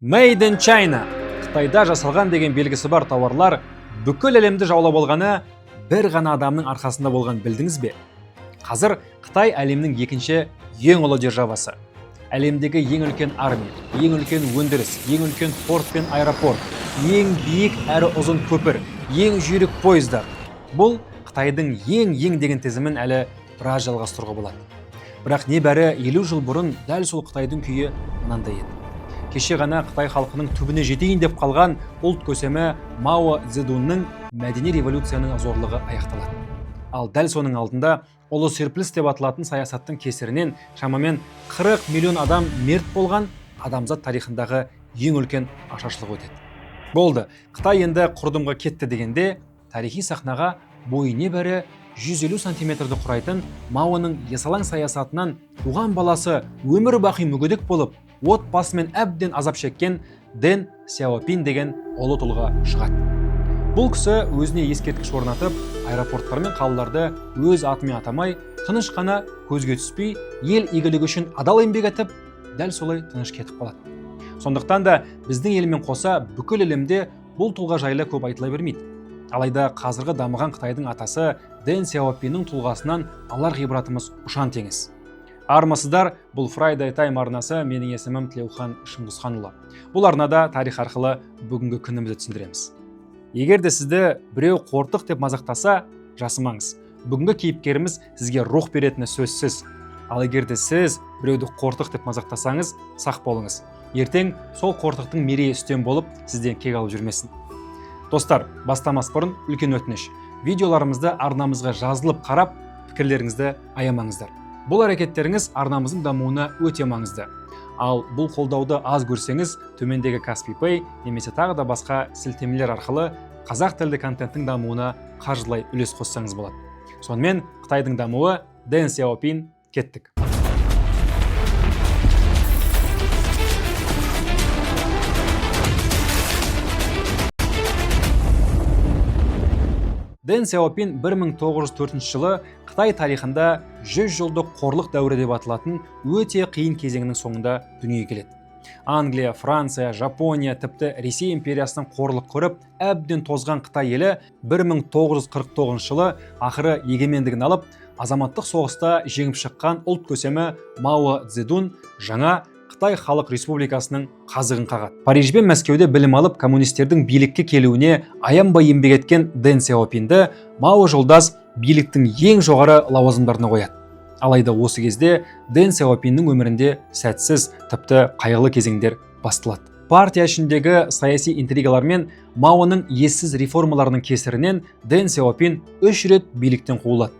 Made in China. Қытайда жасалған деген белгісі бар тауарлар бүкіл әлемді жаулап алғаны бір ғана адамның арқасында болған, білдіңіз бе? Қазір Қытай әлемнің екінші ең ұлы державасы. Әлемдегі ең үлкен армия, ең үлкен өндіріс, ең үлкен порт пен аэропорт, ең биік әрі ұзын көпір, ең жүйрік пойыздар. Бұл Қытайдың ең деген тізімін әлі біраз жалғастыруға болады. Бірақ небәрі 50 жыл бұрын дәл сол Қытайдың күйі мынандай еді. Кеше ғана қытай халқының түбіне жетейін деп қалған ұлт көсемі Мао Цзэдунның мәдени революцияның зорлығы аяқталады. Ал дәл соның алдында ұлы серпіліс деп аталатын саясаттың кесірінен шамамен 40 миллион адам мерт болған адамзат тарихындағы ең үлкен ашаршылық өтеді. Болды, Қытай енді құрдымға кетті дегенде, тарихи сахнаға бойы небәрі 150 сантиметрді құрайтын, Маоның есалаң саясатынан туған баласы өмір бақи мүгедек болып, отбасымен әбден азап шеккен Дэн Сяопин деген ұлы тұлға шығады. Бұл кісі өзіне ескерткіш орнатып, аэропорттар мен қалаларды өз атымен атамай, тыныш қана, көзге түспей, ел игілігі үшін адал еңбек етіп, дәл солай тыныш кетіп қалады. Сондықтан да біздің елмен қоса бүкіл әлемде бұл тұлға жайлы көп айтыла бермейді. Алайда қазіргі дамыған Қытайдың атасы Дэн Сяопиннің тұлғасынан алар ғибратымыз ұшан теңіз. Армысыздар, бұл Friday Time арнасы, менің есімім Тілеухан Шыңғысханұлы. Бұл арнада тарих арқылы бүгінгі күнімізді түсіндіреміз. Егер де сізді біреу қортық деп мазақтаса, жасымаңыз. Бүгінгі кейіпкеріміз сізге рух беретіні сөзсіз. Ал егер де сіз біреуді қортық деп мазақтасаңыз, сақ болыңыз. Ертең сол қортықтың мерейі үстем болып, сізден кек алып жүрмесін. Достар, бастамас бұрын үлкен өтініш. Видеоларымызды арнамызға жазылып қарап, пікірлеріңізді аямаңыздар. Бұл әрекеттеріңіз арнамыздың дамуына өте маңызды. Ал бұл қолдауды аз көрсеңіз, төмендегі Kaspi Pay немесе тағы да басқа сілтемелер арқылы қазақ тілді контенттің дамуына қаржылай үлес қоссаңыз болады. Сонымен, Қытайдың дамуы, Дэн Сяопин, кеттік. Дэн Сяопин 1904 жылы Қытай тарихында 100 жылдық қорлық дәуірі деп аталатын өте қиын кезеңнің соңында дүниеге келеді. Англия, Франция, Жапония, тіпті Ресей империясынан қорлық көріп, әбден тозған Қытай елі 1949 жылы ақыры егемендігін алып, азаматтық соғыста жеңіп шыққан ұлт көсемі Мао Цзэдун жаңа Қытай Халық Республикасының қазығын қағады. Париж бен Мәскеуде білім алып, коммунистердің билікке келуіне аянбай еңбек еткен Дэн Сяопинді Мао жолдас биліктің ең жоғары лауазымдарына қояды. Алайда осы кезде Дэн Сяопиннің өмірінде сәтсіз, тіпті қайғылы кезеңдер басталады. Партия ішіндегі саяси интригалар мен Маоның ессіз реформаларының кесірінен Дэн Сяопин үш рет биліктен қуылады.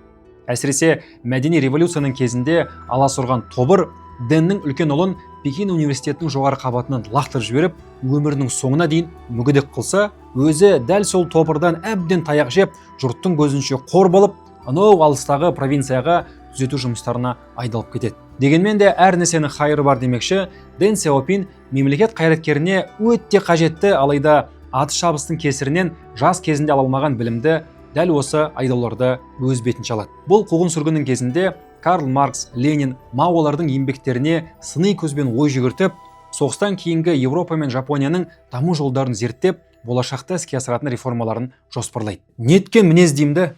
Әсіресе мәдени революцияның кезінде аласұрған тобыр Дэннің үлкен ұлын Пекин университетінің жоғары қабатынан лақтырып жіберіп, өмірінің соңына дейін мүгедек қылса, өзі дәл сол тобырдан әбден таяқ жеп, жұрттың көзінше қор болып, анау алыстағы провинцияға түзету жұмыстарына айдалып кетеді. Дегенмен де әр нәрсенің хайыры бар демекші, Дэн Сяопин мемлекет қайраткеріне өте қажетті, алайда атыс шабыстың кесірінен жас кезінде ала алмаған білімді дәл осы айдауларда өз бетінше алады. Бұл қуғын сүргіннің кезінде Карл Маркс, Ленин, Маолардың еңбектеріне сыни көзбен ой жүгіртіп, соғыстан кейінгі Еуропа мен Жапонияның даму жолдарын зерттеп, болашақта іске асыратын реформаларын жоспарлайды. Неткен мінез деймді,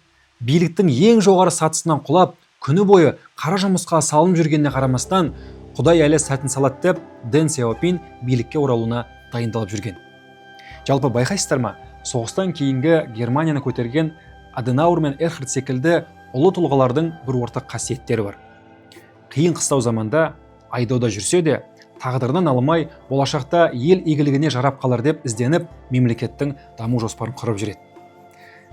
биліктің ең жоғары сатысынан құлап, күні бойы қара жұмысқа салынып жүргеніне қарамастан, Құдай әлі сәтін салады деп Дэн Сяопин билікке оралуына дайындалып жүрген. Жалпы байқайсыздар ма, соғыстан кейінгі Германияны көтерген Аденауэр мен Эрхард секілді ұлы тұлғалардың бір ортақ қасиеттері бар. Қиын қыстау заманда айдауда жүрсе де, тағдырынан алмай, болашақта ел игілігіне жарап қалар деп ізденіп, мемлекеттің даму жоспарын құрып жүреді.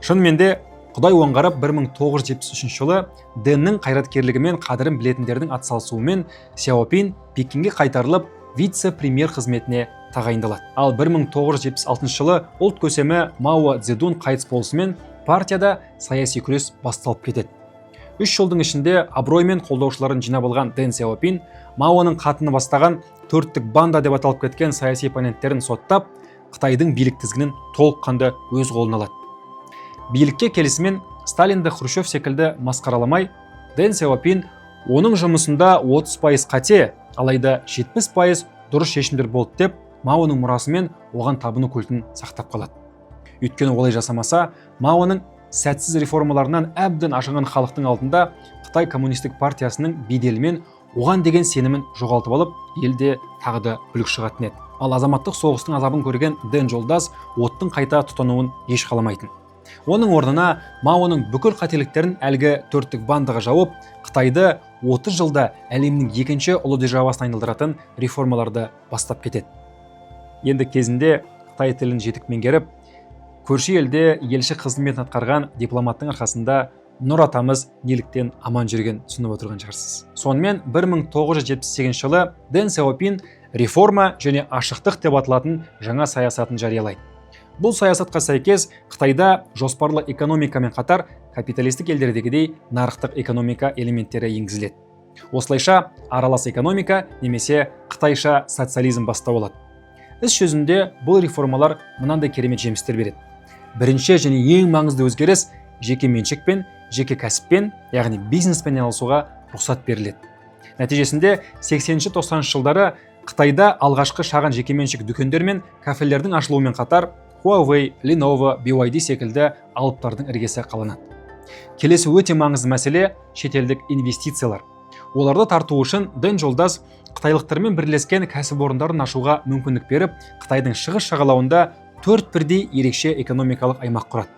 Шынымен де Құдай оңғарып, 1973 жылы Дэннің қайраткерлігі мен қадірін білетіндердің атсалысуымен Сяопин Пекинге қайтарылып, вице-премьер қызметіне тағайындалады. Ал 1976 жылы ұлт көсемі Мао Цзэдун қайтыс болысымен партияда саяси күрес басталып кетеді. 3 жылдың ішінде абырой мен қолдаушыларын жинап алған Дэн Сяопин Маоның қатыны бастаған төрттік банда деп аталып кеткен саяси оппоненттерін соттап, Қытайдың билік тізгінін толыққанды өз қолына алады. Билікке келісімен Сталинді Хрущев секілді масқараламай, Дэн Сяопин оның жұмысында 30% қате, алайда 70% дұрыс шешімдер болды деп Маоның мұрасы мен оған табыну культін сақтап қалады. Өйткені олай жасамаса, Маоның сәтсіз реформаларынан әбден ашынған халықтың алдында Қытай коммунистік партиясының беделі мен оған деген сенімін жоғалтып алып, елде тағы да бүлік шығатын еді. Ал азаматтық соғыстың азабын көрген Дэн жолдас оттың қайта тұтануын еш қаламайтын. Оның орнына Маоның бүкіл қателіктерін әлгі төрттік бандаға жауып, Қытайды 30 жылда әлемнің екінші ұлы державасына айналдыратын реформаларды бастап кетеді. Енді кезінде қытай тілін жетік меңгеріп, көрші елде елші қызметін атқарған дипломаттың арқасында Нұр атамыз неліктен аман жүрген түсініп отырған шығарсыз. Сонымен, 1978 жылы Дэн Сяопин реформа және ашықтық деп аталатын жаңа саясатын жариялайды. Бұл саясатқа сәйкес, Қытайда жоспарлы экономикамен қатар капиталистік елдердегідей нарықтық экономика элементтері енгізіледі. Осылайша аралас экономика немесе қытайша социализм бастау алады. Іс жүзінде бұл реформалар мынандай керемет жемістер береді. Бірінші және ең маңызды өзгеріс: жеке меншікпен, жеке кәсіппен, яғни бизнеспен айналысуға рұқсат беріледі. Нәтижесінде 80-90 жылдары Қытайда алғашқы шағын жекеменшік дүкендер мен кафелердің ашылуымен қатар Huawei, Lenovo, BYD секілді алыптардың іргесі қаланады. Келесі өте маңызды мәселе – шетелдік инвестициялар. Оларды тарту үшін Дэн жолдас қытайлықтармен бірлескен кәсіпорындарын ашуға мүмкіндік беріп, Қытайдың шығыс жағалауында төрт бірдей ерекше экономикалық аймақ құрады.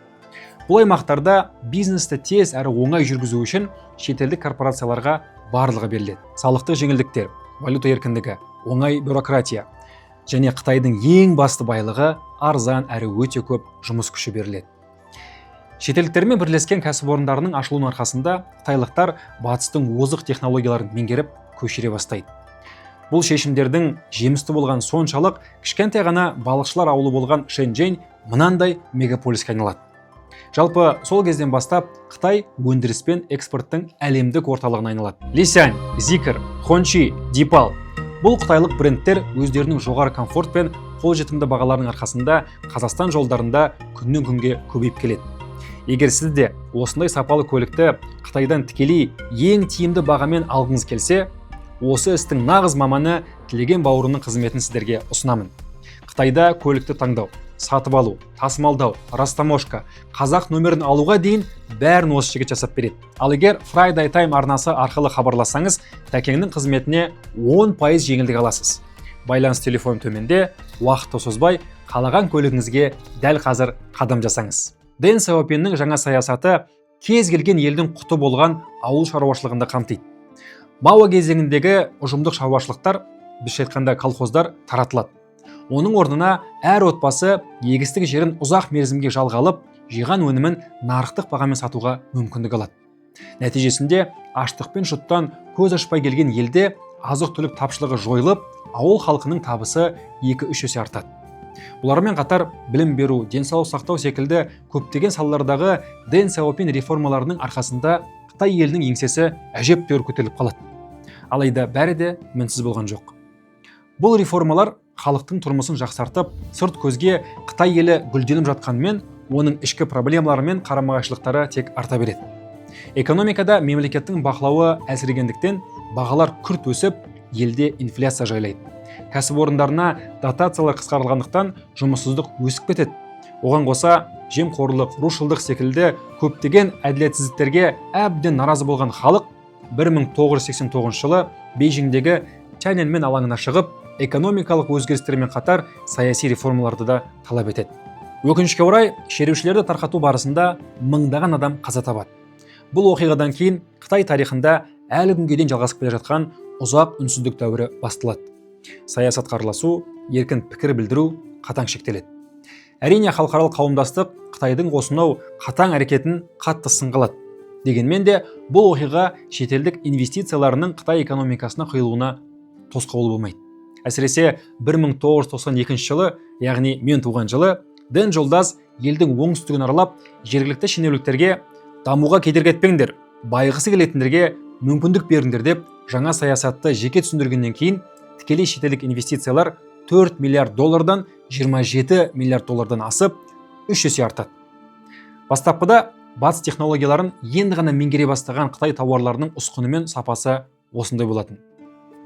Бұл аймақтарда бизнесті тез әрі оңай жүргізу үшін шетелдік корпорацияларға барлығы беріледі: салықтық жеңілдіктер, валюта еркіндігі, оңай бюрократия және Қытайдың ең басты байлығы – арзан әрі өте көп жұмыс күші беріледі. Шетелдіктермен бірлескен кәсіпорындарының ашылуының арқасында қытайлықтар батыстың озық технологияларын меңгеріп, көшіре бастайды. Бұл шешімдердің жемісті болған соншалық, кішкентай ғана балықшылар ауылы болған Шэньчжэнь мынандай мегаполиске айналады. Жалпы, сол кезден бастап Қытай өндіріс пен экспорттың әлемдік орталығына айналады. Лисянь, Зикр, Хончи, Дипал – бұл қытайлық брендтер өздерінің жоғары комфорт пен қолжетімді бағаларының арқасында Қазақстан жолдарында күннен күнге көбейіп келеді. Егер сіз де осындай сапалы көлікті Қытайдан тікелей ең тиімді бағамен алғыңыз келсе, осы істің нағыз маманы Тілеген бауырымның қызметін сіздерге ұсынамын. Қытайда көлікті таңдау, сатып алу, тасымалдау, растаможка, қазақ нөмірін алуға дейін бәрін осы жігіт жасап береді. Ал егер Friday Time арнасы арқылы хабарлассаңыз, Тәкеңнің қызметіне 10% жеңілдік аласыз. Байланыс телефоны төменде. Уақытты созбай, қалаған көлігіңізге дәл қазір қадам жасаңыз. Дэн Сяопиннің жаңа саясаты кез келген елдің құты болған ауыл шаруашылығын да қамтиды. Мао кезеңіндегі ұжымдық шаруашылықтар, бізше айтқанда колхоздар таратылады. Оның орнына әр отбасы егістік жерін ұзақ мерзімге жалға алып, жиған өнімін нарықтық бағамен сатуға мүмкіндік алады. Нәтижесінде аштық пен жұттан көз ашпай келген елде азық түлік тапшылығы жойылып, ауыл халқының табысы 2-3 есе артады. Бұлармен қатар білім беру, денсаулық сақтау секілді көптеген салалардағы Дэн Сяопин реформаларының арқасында Қытай елінің еңсесі әжептәуір көтеріліп қалады. Алайда бәрі де мінсіз болған жоқ. Бұл реформалар халықтың тұрмысын жақсартып, сырт көзге Қытай елі гүлденіп жатқанымен, оның ішкі проблемалары мен қарама-қайшылықтары тек арта береді. Экономикада мемлекеттің бақылауы әлсірегендіктен, бағалар күрт өсіп, елде инфляция жайлайды. Кәсіпорындарына дотациялар қысқарылғандықтан, жұмыссыздық өсіп кетеді. Оған қоса жемқорлық, рушылдық секілді көптеген әділетсіздіктерге әбден наразы болған халық 1989 жылы Бейжіңдегі Тяньаньмэнь алаңына шығып, экономикалық өзгерістермен қатар саяси реформаларды да талап етеді. Өкінішке орай, шерушілерді тарқату барысында мыңдаған адам қаза табады. Бұл оқиғадан кейін Қытай тарихында әлі күнге дейін жалғасып келе жатқан ұзақ үнсіздік дәуірі басталады. Саясатқа араласу, еркін пікір білдіру қатаң шектеледі. Әрине, халықаралық қауымдастық Қытайдың осынау қатаң әрекетін қатты сынға алады. Дегенмен де бұл оқиға шетелдік инвестицияларының Қытай экономикасына құйылуына тосқауыл болмайды. Әсіресе 1992 жылы, яғни мен туған жылы, Дэн жолдас елдің оңтүстігін аралап, жергілікті шенеуніктерге «дамуға кедергі етпеңдер, байығысы келетіндерге мүмкіндік беріңдер» деп жаңа саясатты жеке түсіндіргеннен кейін, тікелей шетелдік инвестициялар 4 миллиард доллардан 27 миллиард доллардан асып, үш есе артады. Бастапқыда батыс технологияларын енді ғана меңгере бастаған қытай тауарларының ұсқыны мен сапасы осындай болатын.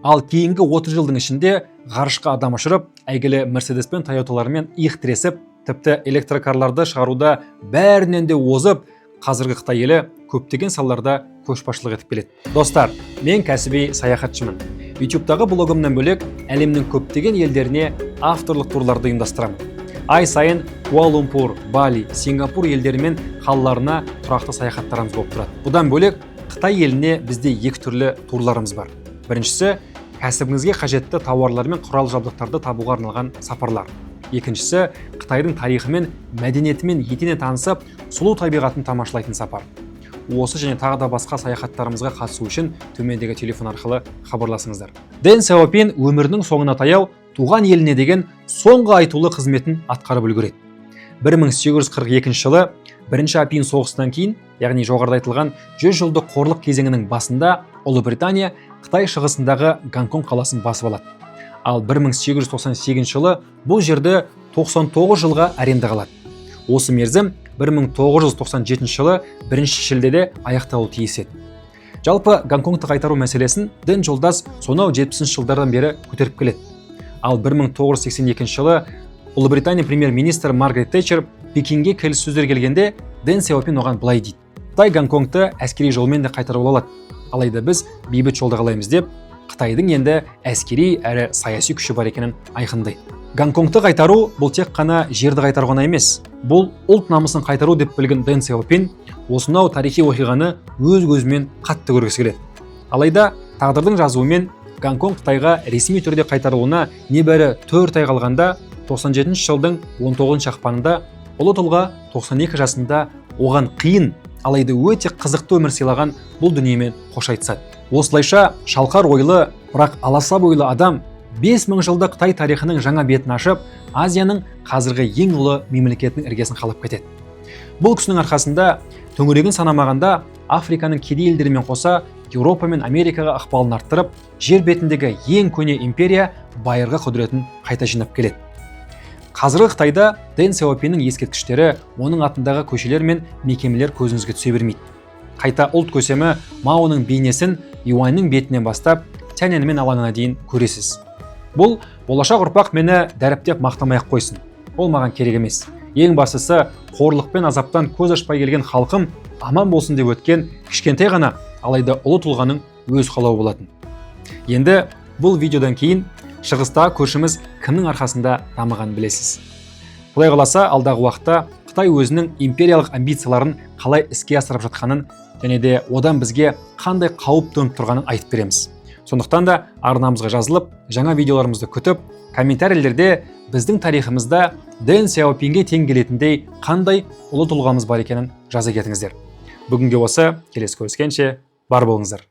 Ал кейінгі 30 жылдың ішінде ғарышқа адам ұшырып, әйгілі Мерседес пен Тойоталармен иық тіресіп, тіпті электрокарларды шығаруда бәрінен де озып, қазіргі Қытай елі көптеген салаларда көшбасшылық етіп келеді. Достар, мен кәсіби саяхатшымын. Ютубтағы блогымнан бөлек, әлемнің көптеген елдеріне авторлық турларды ұйымдастырамын. Ай сайын Куала-Лумпур, Бали, Сингапур елдері мен қалаларына тұрақты саяхаттарымыз болып тұрады. Бұдан бөлек, Қытай еліне бізде екі түрлі турларымыз бар. Біріншісі – кәсібіңізге қажетті тауарлар мен құрал жабдықтарды табуға арналған сапарлар. Екіншісі – Қытайдың тарихымен, мәдениетімен етене танысып, сұлу табиғатын тамашалайтын сапар. Осы және тағы да басқа саяхаттарымызға қатысу үшін төмендегі телефон арқылы хабарласыңыздар. Дэн Сяопин өмірінің соңына таяу туған еліне деген соңғы айтулы қызметін атқарып үлгереді. 1842 жылы Бірінші Апиын соғысынан кейін, яғни жоғарыда айтылған 100 жылдық қорлық кезеңінің басында, Ұлыбритания Қытай шығысындағы Гонконг қаласын басып алады. Ал 1898 жылы бұл жерді 99 жылға арендаға алады. Осы мерзім 1997 жылы 1 шілдеде аяқталуы тиіс еді. Жалпы, Гонконгты қайтару мәселесін Дэн жолдас сонау 70 жылдардан бері көтеріп келеді. Ал 1982 жылы Ұлыбритания премьер-министрі Маргарет Тэтчер Пекинге келіссөздер келгенде, Дэн Сяопин оған былай дейді: «Қытай Гонконгты әскери жолмен де қайтарып ала алады, алайда біз бейбіт жолды қалаймыз», – деп, Қытайдың енді әскери әрі саяси күші бар екенін айқындайды. Гонконгты қайтару – бұл тек қана жерді қайтару ғана емес, бұл ұлт намысын қайтару деп білген Дэн Сяопин осынау тарихи оқиғаны өз көзімен қатты көргісі келеді. Алайда тағдырдың жазуымен Гонконг Қытайға ресми түрде қайтарылуына небәрі 4 ай қалғанда, 97 жылдың 19 ақпанында ұлы тұлға 92 жасында оған қиын, алайда өте қызықты өмір сыйлаған бұл дүниемен қош айтысады. Осылайша, шалқар ойлы, бірақ аласа бойлы адам 5000 жылдық Қытай тарихының жаңа бетін ашып, Азияның қазіргі ең ұлы мемлекетінің іргесін қалап кетеді. Бұл кісінің арқасында, төңірегін санамағанда, Африканың кедей елдерімен қоса Еуропа мен Америкаға ықпалын арттырып, жер бетіндегі ең көне империя байырғы құдіретін қайта жинап келеді. Қазіргі Қытайда Дэн Сяопиннің ескерткіштері, оның атындағы көшелер мен мекемелер көзіңізге түсе бермейді. Қайта ұлт көсемі Маоның бейнесін Юаньның бетінен бастап Тяньаньмэнь алаңына дейін көресіз. Бұл болашақ ұрпақ мені дәріптеп, мақтамай ақ қойсын, ол маған керек емес, ең бастысы қорлық пен азаптан көз ашпай келген халқым аман болсын деп өткен кішкентай ғана, алайда ұлы тұлғаның өз қалауы болатын. Енді бұл видеодан кейін шығыстағы көршіміз кімнің арқасында дамығанын білесіз. Құдай қаласа, алдағы уақытта Қытай өзінің империялық амбицияларын қалай іске асырып жатқанын және де одан бізге қандай қауіп төніп тұрғанын айтып береміз. Сондықтан да арнамызға жазылып, жаңа видеоларымызды күтіп, комментарийлерде біздің тарихымызда Дэн Сяопинге тең келетіндей қандай ұлы тұлғамыз бар екенін жаза кетіңіздер. Бүгінге осы, келесі көріскенше бар болыңыздар.